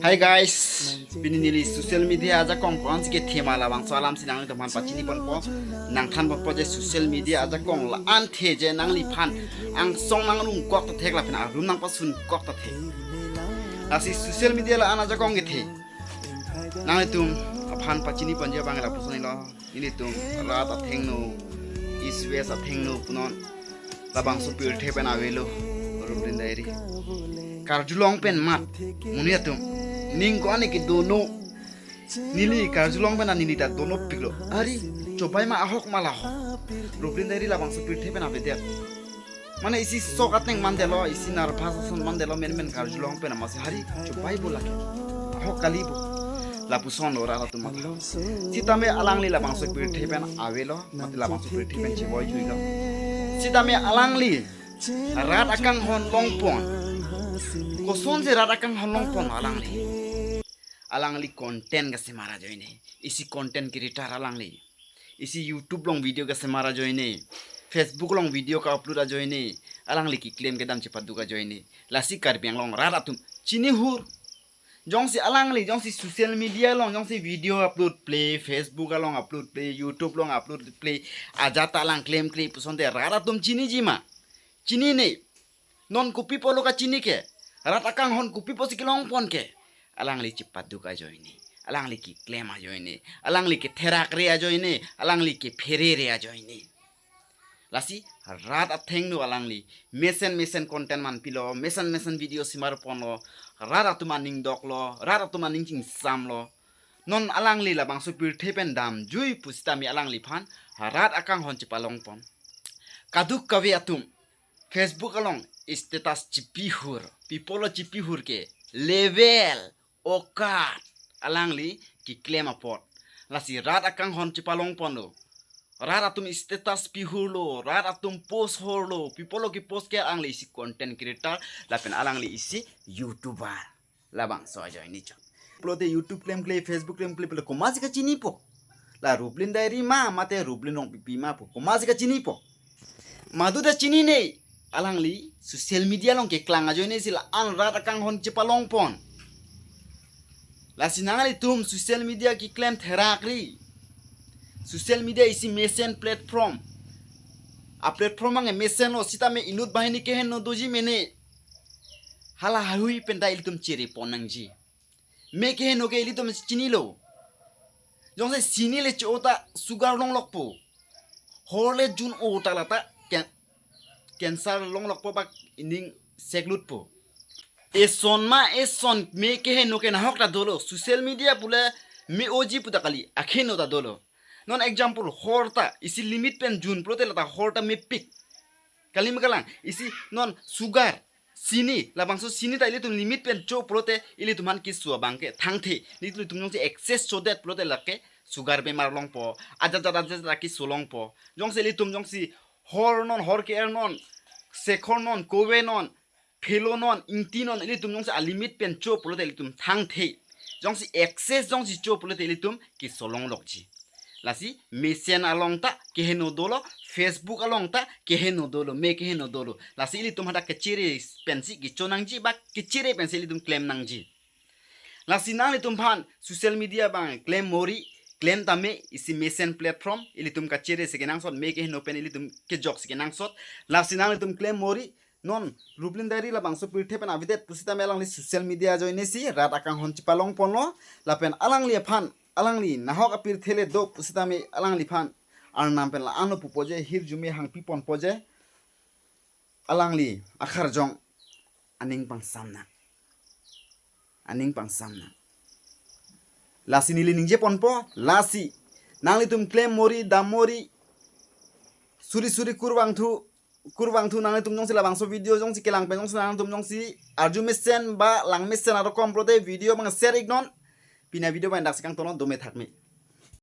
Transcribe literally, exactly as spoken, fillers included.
Hi guys, pini neli social media ajakong ko-ansi kethe ma labangso alamsi nanglitumphan pachini ponpo, nangthan ponpo je social media ajakong la-an the je nangliphan angsong nangrung kok ta thek lapen arum nangpasun kok ta thek. Lasi social media la-an ajakong kethe. Nanglitum aphan pachini ponji abang lapuson lo. Nelitum rat athengno, East West athengno punon labangso pirthe pen avelo, Ruplin Diary. Karjulong pen mat, monit atum, ning ko-an ke dono. Neli karjulong pen neli ta dono piklo. Ari, chobai ma ahok ma lahok. Ruplin Diary labangso pirthe pen avedet. Mane isi sok ateng mandetlo, isi nervous ason mandetlo, menmen karjulong pen amatsi hari, chobai bo lake. Ahok kali bo. Lapuson lo rat atum matha. Sitame alangli labangso pirthe pen avelo, mate labangso pirthe pen chevoi juilo. Sitame alangli rat akanghon longpon. Kosonsi rat akanghon longpon alangli. Alangli content kasemar ajoine. Isi content creator alangli. Isi YouTube along video kasemar ajoine. Facebook along video ka-upload ajoine. Alangli keklem kedam chepaduk ajoine. Lasi Karbi Anglong rat atum chinihur. Jongsi alangli, jongsi social media along, jongsi video upload ple, Facebook along upload ple, YouTube along upload ple, ajat alang klemkle pusonte rat atum chiniji ma? Chinine. Non kopi pulo kachini ke? Rat akanghon kopi pusi kelongpon ke? Alangli chepaduk ajoine. Alangli keklem ajoine. Alangli ketherakre ajoine. Alangli kepherere ajoine. Lasi rat athengno alangli mesen mesen content manpilo, mesen mesen video semar ponlo, rat atum aning doklo, rat atum aning chingsamlo. Non alangli labangso pirthe pen damjui pusitame alangliphan rat akanghon chepalongpon. Kaduk kave atum Facebook along status chipihur, pi pulo chipihur ke level, okat alangli keklem apot. Lasi rat akanghon chepalongponlo. Rat atum status pihurlo, rat atum post horlo, pi pulo kepost ke alangli isi content creator, lapen alangli isi YouTuber. Labangso ajoine chot. Pulote YouTube klemkle, Facebook klemkle, pulo komatsi kachinipo? La Ruplin Diary ma, mate Ruplin Rongpipi ma pu, komatsi kachinipo? Madu ta chinine, alangli social media along keklang ajoinesi la-an rat akanghon chepalongpon. Lasi nanglitum social media keklem therakri. Social media isi mesen platform. A platform ange mesenlo sitame inut banghini keheno doji mene. Hala hahui pen ta ilitum cherepon nangji. Me keheno ke ilitum chinilo. Jongsi chini le cho ta sugar longlokpo. Hor le jun-o ta lata can-, cancer longlokpo bak ining seklutpo. Eson ma eson me keheno ke nahok ta dolo. Social media pule me-oji pu ta kali, akeheno ta dolo. Non example, hor ta isi limit pen jun pulote lata hor ta mepik. Kali ma kalang, isi non sugar, chini, labangso chini ta ilitum limit pen cho pulote ilitum aphan keso abang ke thangthe. Ilitum jongsi excess chodet pulote lake sugar bemar longpo, ajat ajat ajat ajat keso longpo. Jongsi ilitum jongsi hor non, hor ke-er non, sekhor non, kove non, phelo non, ingti non, ilitum jongsi a limit pen cho pulote ilitum thangthe. Jongsi excess jongsi cho pulote ilitum keso longlokji. Lasi mesen along ta keheno dolo, Facebook along ta keheno dolo, me keheno dolo. Lasi ilitum hadak kechere pensi kecho nangji ba kechere pensi ilitum klem nangji. Lasi nanglitum aphan social media abang klem mori, klem tame isi mesen platform, ilitum kachere si kenangsot, me keheno pen ilitum kejok si kenangsot. Lasi nanglitum klem mori, non Ruplin Diary labangso pirthe pen avedet pusitame alangli social media ajoinesi rat akanghon chepalongponlo, lapen alangli aphan, alangli nahok apirthe le do pusitame alangliphan Arnam pen la-anlo pupo je, hirjume hangpi ponpo je. Alangli akarjong aning pangsam nang. Aning pangsam nang. Lasi neli ningje ponpo, lasi nanglitum klem mori, dam mori, suri suri kurvangthu, kurvangthu, nanglitum jongsi labangso video jongsi kelang pen jongsi nanglitum jongsi arju mesen ba lang mesen arokom pulote video abang share iknon. Pini avideo abang daksi kangtonon, dome thakme.